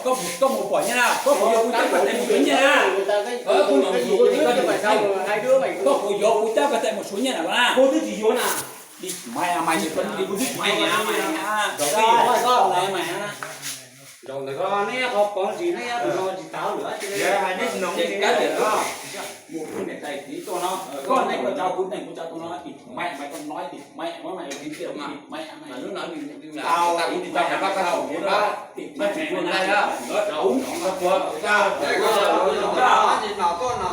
Koj puas, koj puas pom nyiaj na? Koj puas yuav kuv cab koj tais mus suav nyiaj na? Koj puas yuav kuv cab koj tais mus suav nyiaj na? Kuv twb tsis yuav na. Dim maiv mas, kuv twb tsis yuav na. Zaum ntawd ko nej qhov pov ntsis nej tus no tsis tau lawm ces hais nej tsis noog ces kab tias no. Mus kuv niam tais tiv tuaj no, koj neej koj tsav kuv neej kuv tsav tuaj no, dim maiv mas koj no dim maiv mas dim maiv mas lub no dim maiv mas kuv tsis tau hais koj tau mus na. Dim maiv mas kuv na.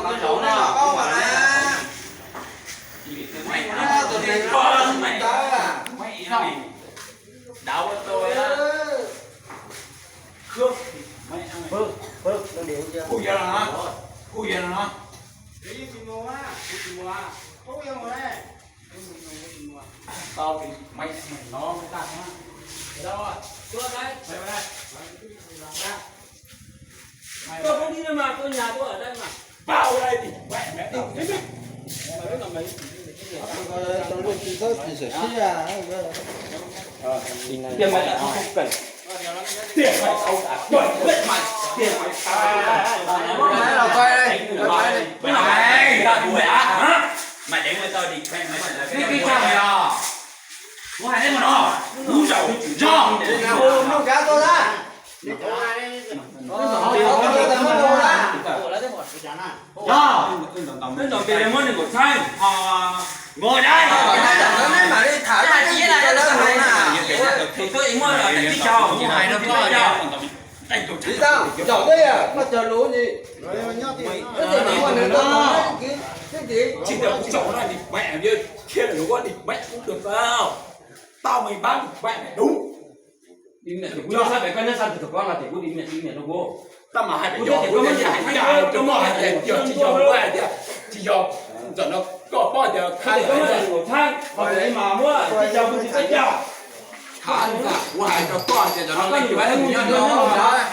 Dim maiv mas Kuv yog no, kuv yog no. Tau, maiv no, koj phob dib no mas koj nyas tuaj mas. Pab ua dab tsi maiv, maiv, maiv. Tias maiv tau kawg, tias maiv tau kawg, tias maiv tau kawg, tias maiv tau kawg. Maiv, maiv tau kawg, maiv tau kawg. Kuv hais nej mas no, kuv zaum tsis tso. Yog, nej ntaus npe muab nees nkaum txheeb ho nkaum daim. Tus twg muab daim tsib caug, kuv hais rau koj, tsis tau, zaum twg koj cog lus ni. Tsis tau, kuv zaum no nim maiv, thiaj li ua nim maiv kuv tus tau, tau maiv pab nim maiv đúng. Kuv nyob sab pem koj nyob sab pem, tus koj los ces kuv dim niam dim niam rau kuv. Tab mas hais tias koj muab hais tias yog tsis yog, kuv hais tias tsis yog, ntawm no koj paub tias koj muab nees nkaum txheeb, ho tus ib mas muab tsis yog kuv tsis peb caug. Kuv hais rau koj tias ntawm no koj tsis paub,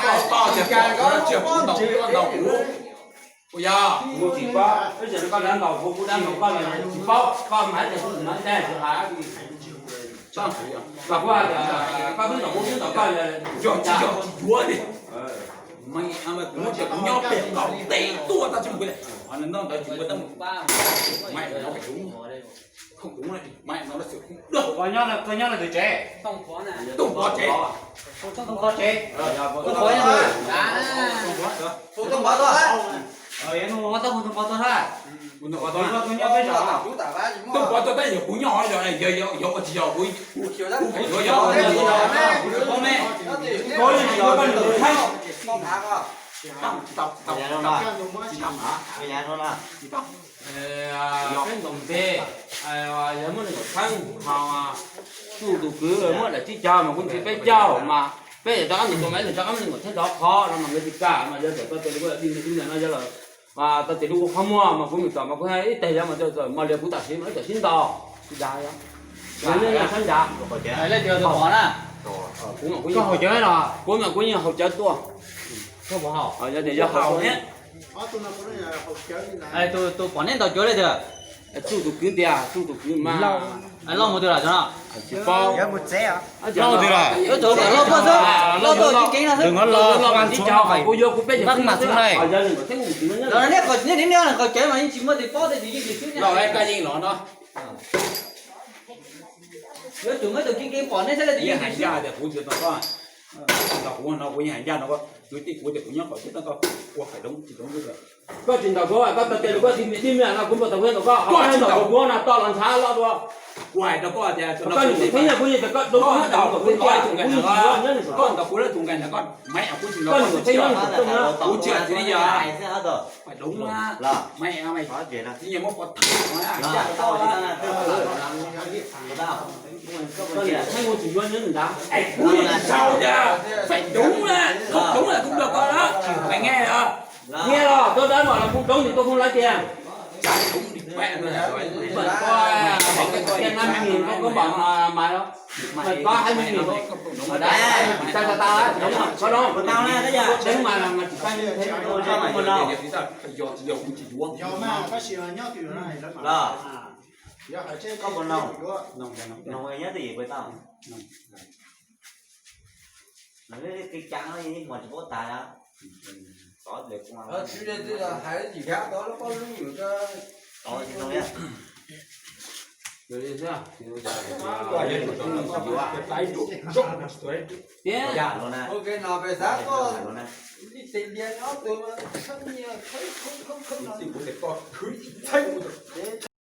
koj paub tias koj tsis yog kuv ntaus, koj ntaus kuv. Ua yog kuv tsis paub, tab sis koj dab ntaus kuv, kuv dab ntaus koj los tsis paub, koj mas tias kuv tsis ntaus ib teg tsis hais. Mas kuv hais tias koj twb ntaus kuv, kuv ntaus koj, yog tsis yog tsis yuav li. Kuv muab tias kuv nyob pem qaum teb tuaj tau tsis mus li, qhov no ntawd tsis ua tab, maiv no pem đúng, không đúng, maiv no nó sẽ không được. Koj nyob, koj nyob no twg tsev? Tooj Pov tsev. Tooj Pov tsev. Tooj Pov tuaj. Tooj Pov tuaj tab yog kuv nyob, yog, yog ua tsis yog kuv, kuv phem yuav yog. Koj li tsis yuav koj nws txheeb. Tsis tau, tsis tau, tsis tau. Peb ntaus npe, yog muaj nees nkaum txheeb ho tsuj tus kwv muab daim tsib caug mas kuv ntsib peb caug mas peb yam rov qab mus tua mas ib leeg rov qab muaj nees nkaum txheeb rov qhov no mas nkawd tsis kam mas yog txawm tau tias li kuj dib niam dib niam no yog lawm, tau tias li kuj qhov muag mas kuv mus tom mas kuv ib teg yog mas txawm mos lias kuv tam sim mas ib tam sib ntaus tsis dav yog. Yog nej nyob sab nrad. Kuv mas kuv, kuv mas kuv yeej haus cawv tuaj. Yog tias yog haus ne. Tus pom neb ntaus cuav li tiag. Tsuj tus kwv tiag, tsuj tus kwv mas. Loj mus twg los cov no? Tsis paub. Loj mus tsev. Loj mus twg los? Loj tuaj tsis kev no xwb. Kuv yuav kuv peb caug mas xwb. Los nej, nej qaum cawv mas yeej tsis muaj tus paub tej tus yeej tsis xwb. Los koj yeej los no. Yuav tsum muaj tus kev kev pom neb saib leej twg yeej tsis xwb. Kuv tsis tau koj, kuv no kuv yeej hais ncaj no, kuv tij kuv tias kuv nyob qaum teb, koj ua feem doov tsis doov. Koj tsis ntaus kuv, koj tau tias koj tsis ntim tij me no kuv npau taws kuv ntaus koj, koj tsis ntaus kuv no toj los ntshav loj dua. Kuv hais rau koj tias koj ntim tij me kuv yeej tias koj doov, koj ntaus kuv, koj ntaus kuv lawv tus nqaij ntawd koj maiv kuv tsis ntaus koj, kuv tsis ntaus kuv tsis ntaus. Đúng, maiv, maiv, tsis nyiam muab pov thaum na. Koj ntaus tsis yuav nyob nram. Kuv yeej sau tias feem doov na, feem doov na kuv ntaus koj na, maiv nghe los, tuaj dab mam los kuv doov nim tuaj kuv lawv tias. Tias na me nim koj koj mam maiv los, maiv koj hais me nim, tsis tas tas tas, doov, koj doov, deev mas mas tsis tas. Koj puas noog? Noog, nyob twj ywm puas tau? Nws kev cai no muag tsis paub tas. Tsis hais yim kab tod lub pob lub yus tso. Tiag, no pes xav koj li tes ntiag nyob tus khab nyias khab khab khab no.